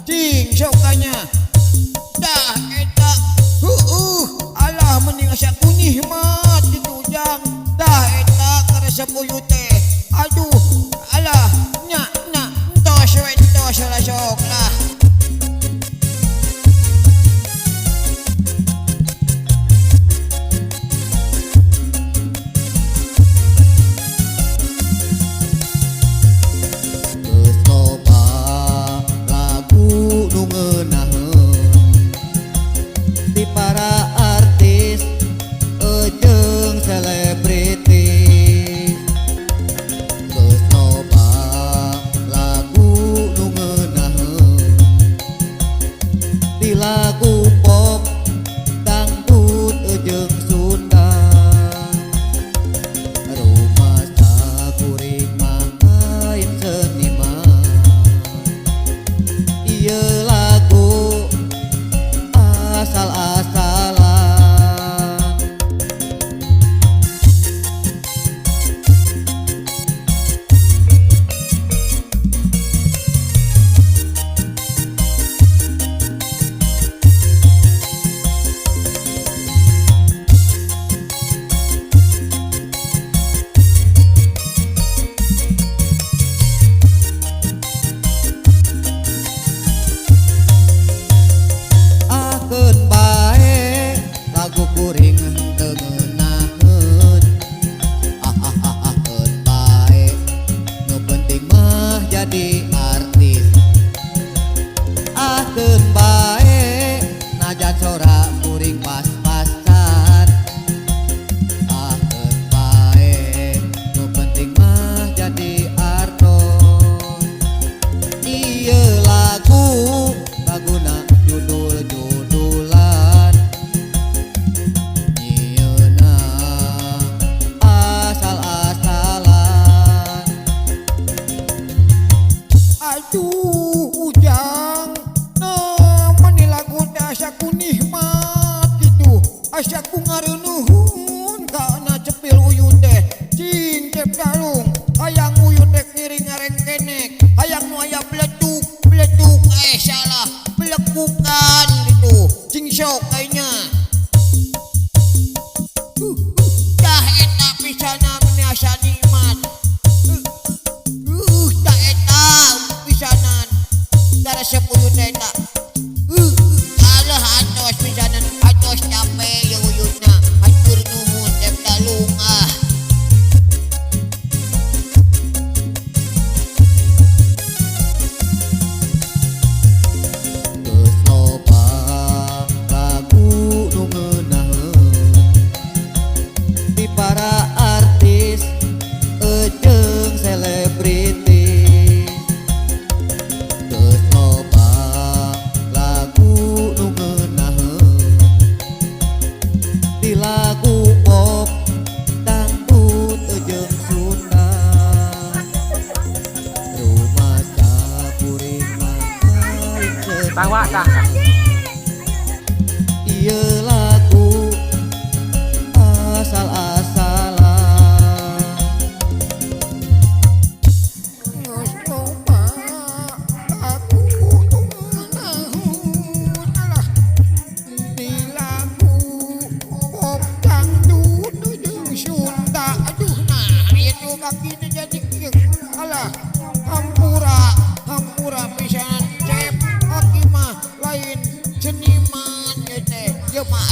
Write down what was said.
Cing sok kanya. Dah eta heueuh alah mending asa kunyihmat kitu Ujang. Dah eta karesep uyut teh. Aduh alah nya nya entos we entos lah sok lah. Geus loba lagu nu ngeunaheun di para artis jeung selebriti. Geus loba lagu nu ngeunaheun di lagu pop, dangdut jeung Sunda. Rumasa kuring mah lain seniman, ieu lagu asal-asalan. Akeun bae lagu kuring teu ngeunaheun. Ah, keun bae, nu penting mah jadi artis. Akeun bae najan sora kuring pas-pasan. Akeun bae, nu penting mah jadi artos. Ieu lagu laguna judul-judulan, nyieunna asal-asalan. Aduh Ujang, nah meni lagu teh asa ku nikmat gitu, asa ku ngareuneuhun kana cepil uyut teh. Cing Cep Dalung, hayang uyut teh ngiring ngarengkenek, hayang nu aya bleduk bleduk, eh salah, belekukan gitu. Cing sok kayaknya. Dah eta pisana meni asa nikmat. Dah eta pisanan. Karesep uyut teh eta. Alah atos pisanan, atos capek ya uyutna. Hatur nuhun Cep Dalung ah. Geus loba lagu nu ngeunaheun di para artis jeung selebriti. Geus loba lagu nu ngeunaheun di lagu pop, dangdut jeung Sunda. Rumasa kuring mah lain Tah, Wak, tah. Ieu lagu asal-asalan. Geus loba lagu nu ngeunaheun, alah, di lagu pop, dangdut jeung Sunda. Aduh, nah itu kaki teh jadi kieu. Alah, hampura hampura pisan Cep, aki mah lain seniman ieu teh. Ieu mah